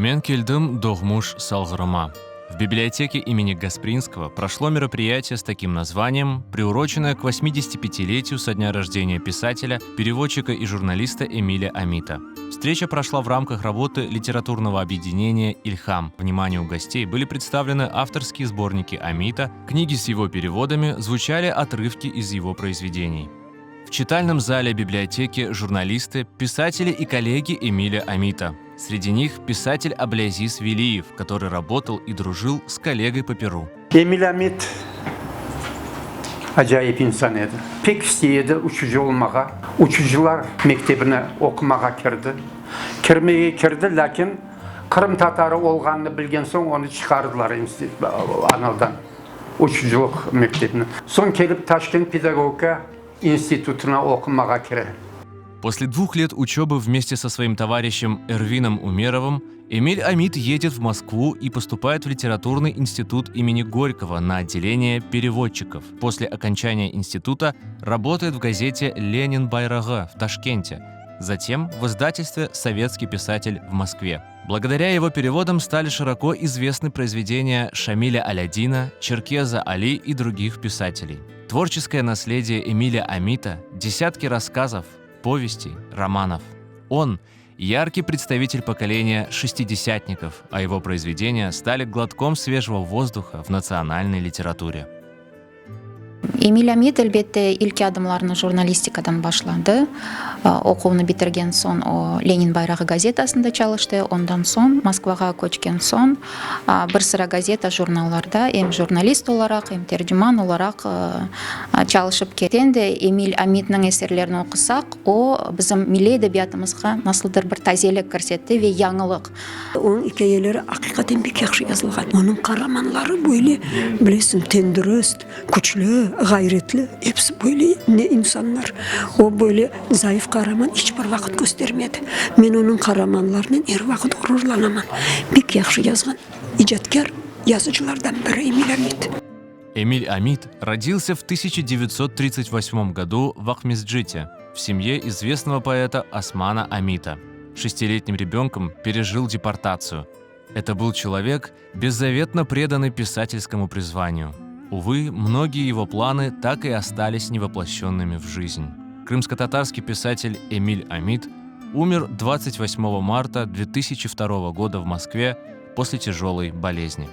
Men keldim doğmuş Salğırıma. В библиотеке имени Гаспринского прошло мероприятие с таким названием, приуроченное к 85-летию со дня рождения писателя, переводчика и журналиста Эмиля Амита. Встреча прошла в рамках работы литературного объединения «Ильхам». Вниманию гостей были представлены авторские сборники Амита, книги с его переводами, звучали отрывки из его произведений. В читальном зале библиотеки журналисты, писатели и коллеги Эмиля Амита. Среди них писатель Аблязиз Велиев, который работал и дружил с коллегой по перу. Emil Amit acayip insan edi. Pek istey edi uçucı olmağa. Uçucılar mektebine oqumağa kirdi. Kirmege kirdi, lâkin qırımtatarı olğanını bilgen soñ onı çıqardılar anavdan, uçucılıq mektebine. Soñ kelip Taşkent pedagogika institutına oqumağa kire. После двух лет учебы вместе со своим товарищем Эрвином Умеровым Эмиль Амит едет в Москву и поступает в Литературный институт имени Горького на отделение переводчиков. После окончания института работает в газете «Ленин Байрагы» в Ташкенте, затем в издательстве «Советский писатель» в Москве. Благодаря его переводам стали широко известны произведения Шамиля Алядина, Черкеза Али и других писателей. Творческое наследие Эмиля Амита – десятки рассказов, повестей, романов. Он – яркий представитель поколения шестидесятников, а его произведения стали глотком свежего воздуха в национальной литературе. Emil Amit, elbette, ilki adımlarını jurnalistikadan başladı. Oquvnı bitirgen soñ o, Lenin bayrağı gazetasında çalıştı, ondan soñ, Moskvağa köçken soñ, bir sıra gazeta, jurnallarda em jurnalist olaraq, em terciman olaraq çalışıp keldi. Endi Emil Amitniñ eserlerini oqusaq, o, bizim milliy edebiyatımızğa nasıldır bir tazelik kirsetti ve yañılıq. Onıñ ikâyeleri aqiqaten pek yahşı yazılğan. Onıñ qaramanları böyle, bilesiñ, tendürist, küçlü, ğayretli, episi böyle ne insanlar. O, böyle zayıf qaraman iç bir vaqıt köstermedi. Men onıñ qaramanlarınen er vaqıt ğururlanaman. Pek yahşı yazğan icatkâr yazıcılardan biri Emil Amit. Emil Amit родился в 1938 году в Акмесджите, в семье известного поэта Османа Амита. Шестилетним ребенком пережил депортацию. Это был человек, беззаветно преданный писательскому призванию. Увы, многие его планы так и остались невоплощенными в жизнь. Крымско-татарский писатель Эмиль Амит умер 28 марта 2002 года в Москве после тяжелой болезни.